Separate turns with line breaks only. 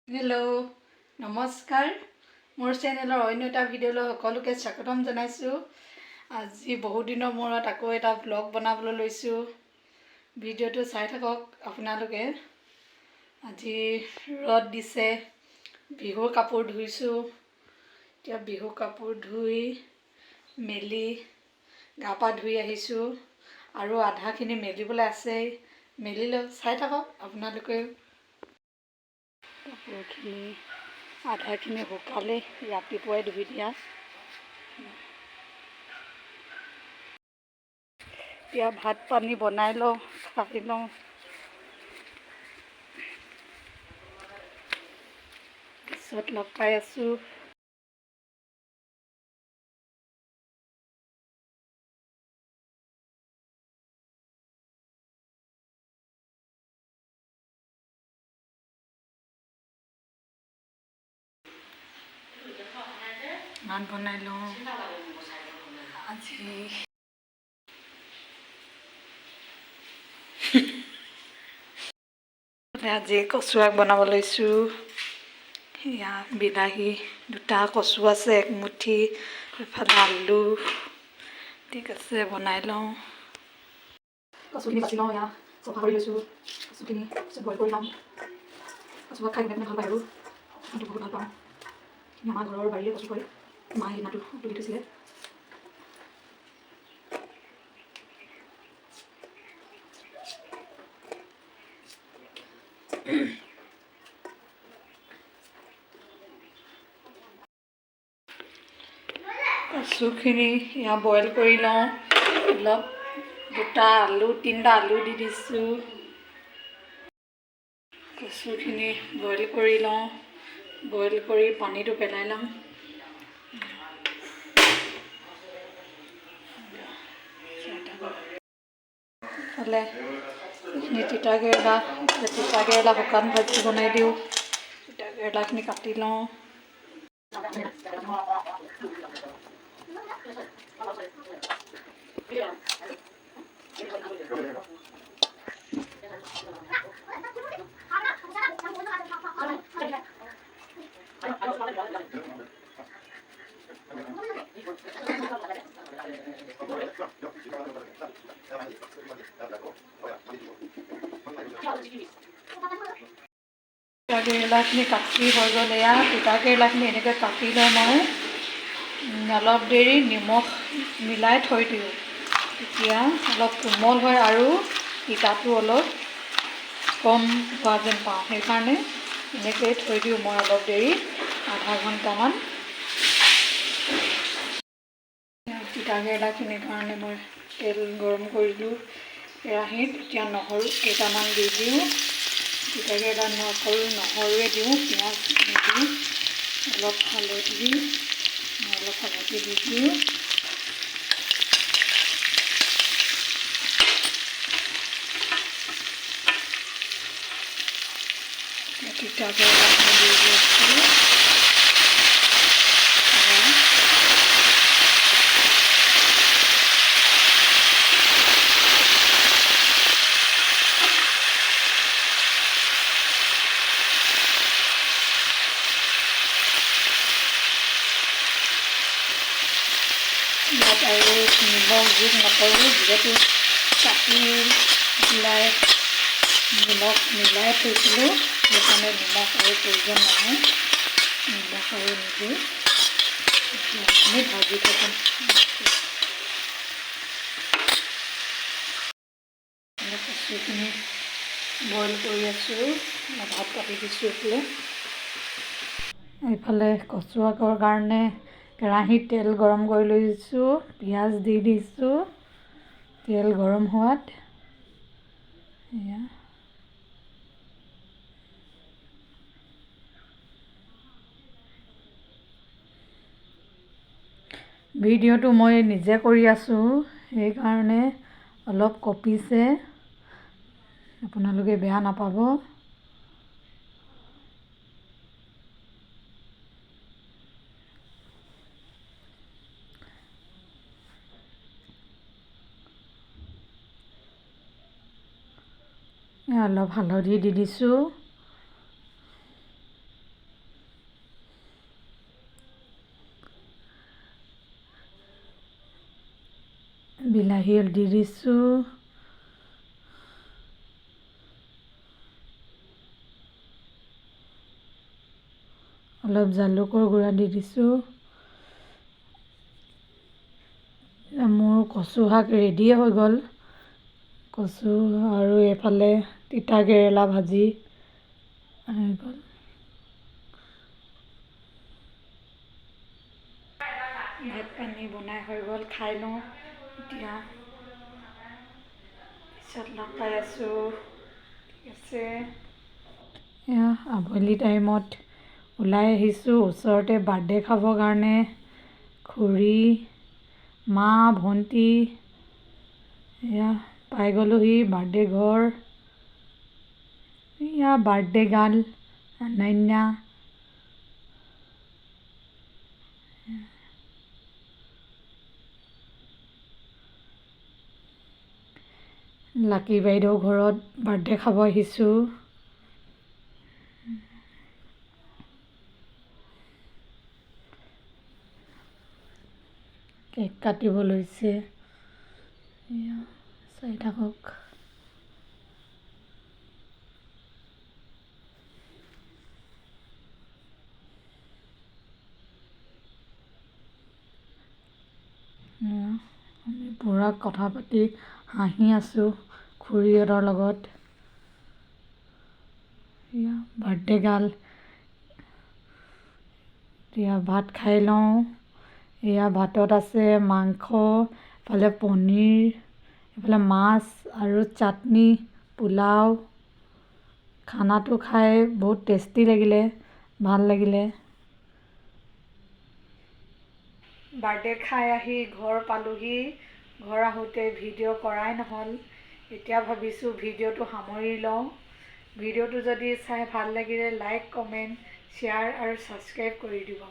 Hello', নমস্কাৰ। মোৰ চেনেলৰ অন্য এটা ভিডিঅ'লৈ সকলোকে স্বাগতম জনাইছোঁ। আজি বহুত দিনৰ মূৰত আকৌ এটা ব্লগ বনাবলৈ লৈছোঁ। ভিডিঅ'টো চাই থাকক আপোনালোকে। আজি ৰ'দ দিছে, বিহুৰ কাপোৰ ধুইছোঁ। এতিয়া বিহু কাপোৰ ধুই মেলি গা পা ধুই আহিছোঁ আৰু আধাখিনি মেলিবলৈ আছেই, মেলি লওঁ। চাই থাকক আপোনালোকেও। কাপোৰখিনি আধাখিনি শুকালেই, ৰাতিপুৱাই ধুই দিয়া। এতিয়া ভাত পানী বনাই লওঁ, খাই লওঁ। পিছত লগ পাই আছোঁ। ভাত বনাই লওঁ। আজি কচু শাক বনাব লৈছোঁ। এয়া বিলাহী দুটা, কচু আছে এক মুঠি, এইফালে আলু। ঠিক আছে, বনাই লওঁ। কচুখিনি বাছি লওঁ। এয়া চফা কৰি লৈছোঁ কচুখিনি, পিছত বইল কৰি ল'ম। কচু শাক খাই কোনে কোনে ভাল পায়? আৰু মইতো বহুত ভাল পাওঁ। আমাৰ ঘৰৰ বাৰীৰে কচু হয়, মায়ে সেইদিনাটো তুলি থৈছিলে। কচুখিনি এয়া বইল কৰি লওঁ অলপ। দুটা আলু, তিনিটা আলু দি দিছোঁ। কচুখিনি বইল কৰি লওঁ। বইল কৰি পানীটো পেলাই ল'ম। ইফালে এইখিনি তিতা কেৰেলা, তিতা কেৰেলা শুকান ভাজি বনাই দিওঁ। তিতা কেৰেলাখিনি কাটি লওঁ। তিতা কেৰেলাখিনি কাটি হৈ গ'ল। এয়া তিতা কেৰেলাখিনি এনেকৈ কাটি লৈ মই অলপ দেৰি নিমখ মিলাই থৈ দিওঁ। তেতিয়া অলপ কোমল হয় আৰু তিতাটো অলপ কম হোৱা যেন পাওঁ। সেইকাৰণে এনেকৈয়ে থৈ দিওঁ মই অলপ দেৰি, আধা ঘণ্টামান। তিতা কেৰেলাখিনিৰ কাৰণে মই তেল গৰম কৰিলোঁ কেৰাহীত। এতিয়া নহৰু কেইটামান দি দিওঁ। তিতা কেৰেলা নকৰোঁ, নহৰুৱে দিওঁ, পিঁয়াজ নিদিওঁ। অলপ হালধি, অলপ হালধি দি দিওঁ। তিতা কেৰেলাখিনি দি দি আছোঁ। ইয়াত আৰু নিমখ যোগ নকৰোঁ, যিহেতু কাটি পেলাই নিমখ মিলাই থৈছিলোঁ। সেইকাৰণে নিমখ আৰু প্ৰয়োজন নহয়, নিমখ আৰু নিদিওঁ। এইখিনি ভাজি থাকিম। কচুখিনি বইল কৰি আছোঁ, ভাত পাতি দিছোঁ এইফালে। এইফালে কচু শাকৰ কাৰণে কেৰাহীত তেল গৰম কৰি লৈছোঁ, পিঁয়াজ দি দিছোঁ তেল গৰম হোৱাত। এয়া ভিডিঅ'টো মই নিজে কৰি আছোঁ, সেইকাৰণে অলপ কঁপিছে, আপোনালোকে বেয়া নাপাব। অলপ হালধি দি দিছোঁ। বিলাহী দি দিছোঁ। অলপ জালুকৰ গুড়া দি দিছোঁ। মোৰ কচু শাক ৰেডিয়ে হৈ গ'ল। কচু আৰু এইফালে তিতা কেৰেলা ভাজি হৈ গ'ল। ভাত পানী বনাই হৈ গ'ল, খাই লওঁ এতিয়া। পিছত লগ পাই আছোঁ। ঠিক আছে। এয়া আবেলি টাইমত ওলাই আহিছোঁ ওচৰতে বাৰ্থডে খাবৰ কাৰণে। খুৰী, মা, ভণ্টি এয়া পাই গ'লোহি বাৰ্থডে ঘৰ। এয়া বাৰ্থডে গাৰ্ল অনন্যা। লাকি বাইদেউ ঘৰত বাৰ্থডে খাব আহিছোঁ। কেক কাটিব লৈছে, এয়া চাই থাকক। আমি পূৰা কথা পাতি হাঁহি আছোঁ খুৰীহঁতৰ লগত। এয়া বাৰ্থডে গাৰ্ল। এতিয়া ভাত খাই লওঁ। এয়া ভাতত আছে মাংস, এফালে পনীৰ, এইফালে মাছ আৰু চাটনি, পোলাও। খানাটো খাই বহুত টেষ্টি লাগিলে, ভাল লাগিলে। বাৰ্থডে খাই আহি ঘৰ পালোহি। ঘৰ আহোঁতে ভিডিঅ' কৰাই নহ'ল। এতিয়া ভাবিছোঁ ভিডিঅ'টো সামৰি লওঁ। ভিডিঅ'টো যদি চাই ভাল লাগিলে লাইক, কমেণ্ট, শ্বেয়াৰ আৰু ছাবস্ক্ৰাইব কৰি দিব।